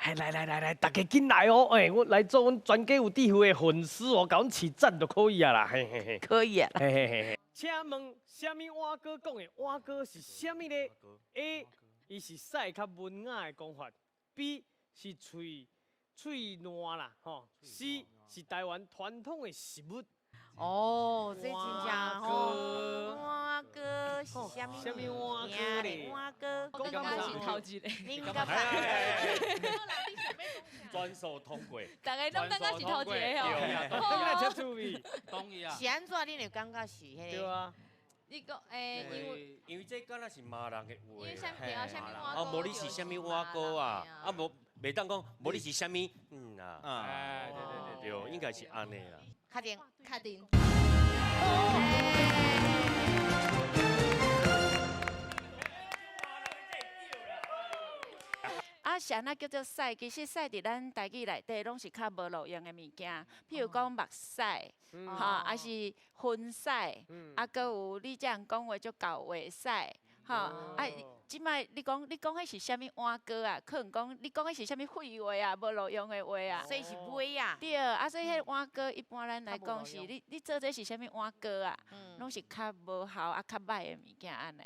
來來來來，大家緊來哦！欸，我來做阮全家有智慧的粉絲哦，共阮揤讚就可以啊啦，嘿嘿嘿。可以啊。嘿嘿嘿嘿。請問，啥物碗糕講的碗糕是啥物呢？A，伊是屎較文雅的講法；B 是喙喙爛啦，吼；C 是台灣傳統的食物。哦，這真正吼，碗糕是啥物？啥物碗糕咧？碗糕，我感覺是頭一個。恁感覺？專屬通過。大家攏感覺是頭一個哦。你來遮趣味。同意啊。是按怎？恁會感覺是彼個？對啊。你講欸，因為因為這敢若是罵人的話。因為啥物對啊？啥物碗糕？啊，無你是啥物碗糕啊？啊，無袂當講，無你是啥物？嗯啊。哎，對對對對，應該是按呢啦。確定。確定。啊，是按怎叫做屎？其實屎佇咱台語內底攏是較無路用的物件，譬如講目屎，吼，抑是薰屎，啊，閣有你這樣講話足厚話屎，吼，啊，這擺你講你講彼是啥物碗糕啊？可能講你講彼是啥物廢話啊，無路用的話啊。所以是尾啊。對，啊，所以彼碗糕一般咱來講是，你你做這是啥物碗糕啊？攏是較無效啊，較䆀的物件按呢。